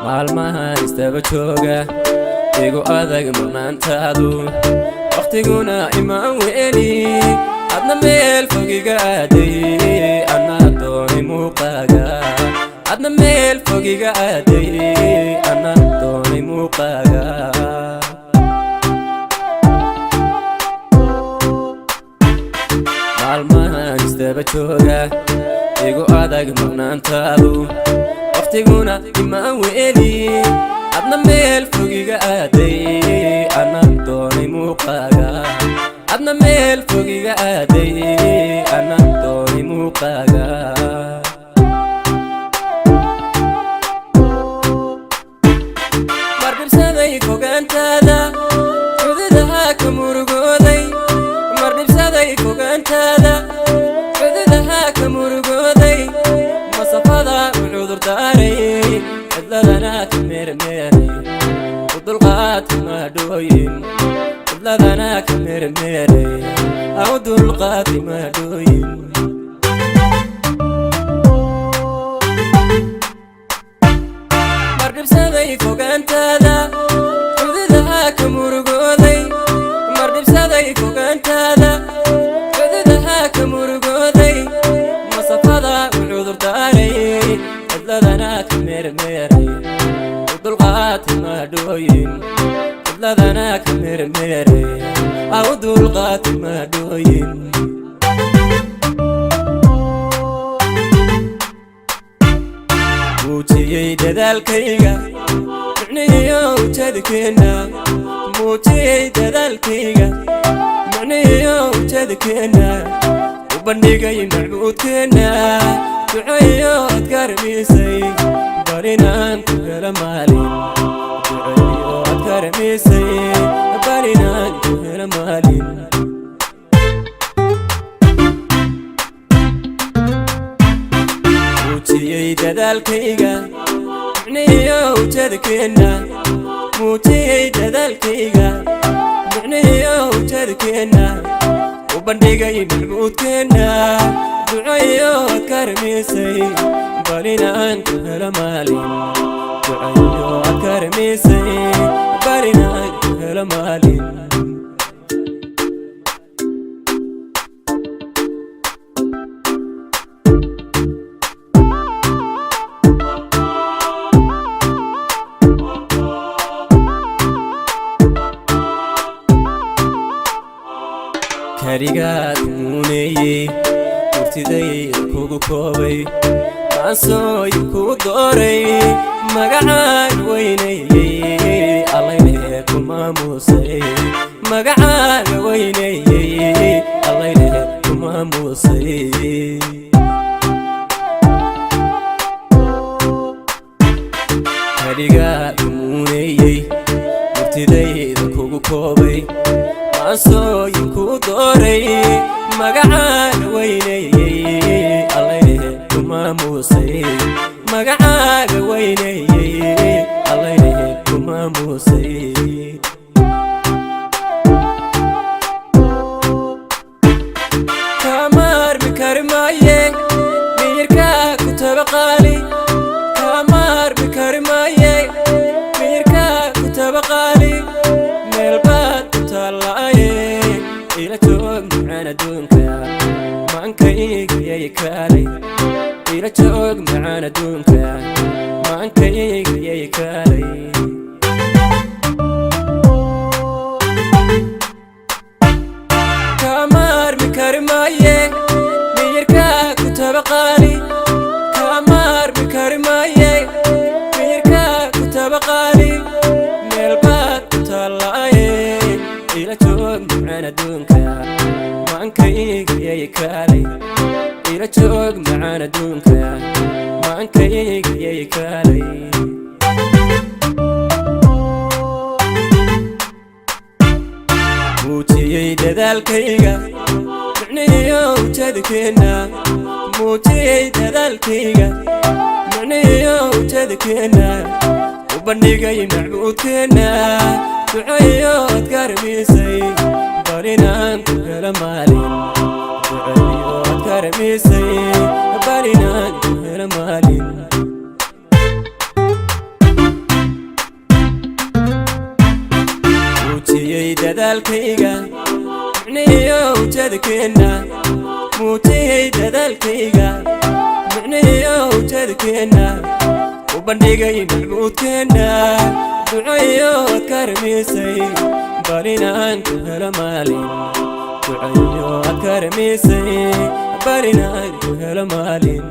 Maalmahan istaba jooga, igu adag maqnaantaadu, wakhtiguna imaan weli. Adna meel fogiga aaday, anna doonay muuqaaga. Adna meel fogiga aaday, anna doonay muuqaaga. Maalmahan istaba jooga, igu adag maqnaantaadu, wakhtiguna imaan weli. Adna meel fogiga aaday, anna doonay muuqaaga. Adna meel fogiga aaday, anna doonay muuqaaga. Mardhibsaday fogaantaada, xududaha ka murugooday. Mardhibsaday fogaantaada, xududaha ka murugooday. Masafada u cudurdaaray, cidladana ka meermeeray, u dulqaadka maadhooyin. Cidladana ka meermeeray, u dulqaadka maadhooyin. Mardhibsaday fogaantaada, xududaha ka murugooday. Mardhibsaday fogaantaada, xududaha ka murugooday. Masafada u cudurdaaray, cidladana ka meermeeray, u dulqaadka maadhooyin. Cidladana ka meermeeray, u dulqaadka maadhooyin. Muujiyey dadaalkayga, micnihiyo ujeedkeenna. Muujiyey dadaalkayga, micnihiyo ujeedkeenna. U bandhigay macbuudkeenna, duceeyo adkarmisay, bal inaan ku helo maalin. Duceeyo adkarmisay, bal inaan ku helo maalin. Muujiyey dadaalkayga, micnihiyo ujeedkeenna. Muujiyey dadaalkayga, micnihiyo ujeedkeenna. U bandhigay macbuudkeenna, duceeyo adkarmisay, bal inaan ku helo maalin. Duceeyo adkarmisay, bal inaan ku helo maalin. Karigaad muuneeyey, murtidayda kugu koobay, maansooy kuu dooray, magacaaga weyneeyey, allaylehe ku maamuusay. Magacaaga weyneeyey, allaylehe ku maamuusay. Karigaad muuneeyey, murtidayda kugu koobay, maansooyin kuu dooray, magacaaga weyneeyey, allaylehe ku maamuusay. Magacaaga weyneeyey, allaylehe ku maamuusay. Kaamaarmi kari maaye, miyirkaa ku tabaqaali. Kaamaarmi kari maaye, miyirkaa ku tabaqaali. Meel baad ku taallaaye, ila joog macaan adduunka, maankayga kaalay. Ila joog macaan adduunka, maankayga kaalay. Kaamaarmi kari maaye, miyirkaa ku tabaqaali. Kaamaarmi kari maaye, miyirkaa ku tabaqaali. Meel baad ku taallaaye, ila joog macaan adduunka, maankayga kaalay. Ila joog macaan adduunka, maankayga kaalay. Muujiyey dadaalkayga, micnihiyo ujeedkeenna. Muujiyey dadaalkayga, micnihiyo ujeedkeenna. U bandhigay macbuudkeenna, duceeyo adkarmisay, bal inaan ku helo maalin. Duceeyo adkarmisay, bal inaan ku helo maalin. Dadaalkayga micnihiyo ujeedkeenna, muujiyey dadaalkayga micnihiyo ujeedkeenna, u bandhigay macbuudkeenna, ducayo adkarmisay bal inaan ku helo maalin, ducayo adkarmisay bal inaan ku helo maalin.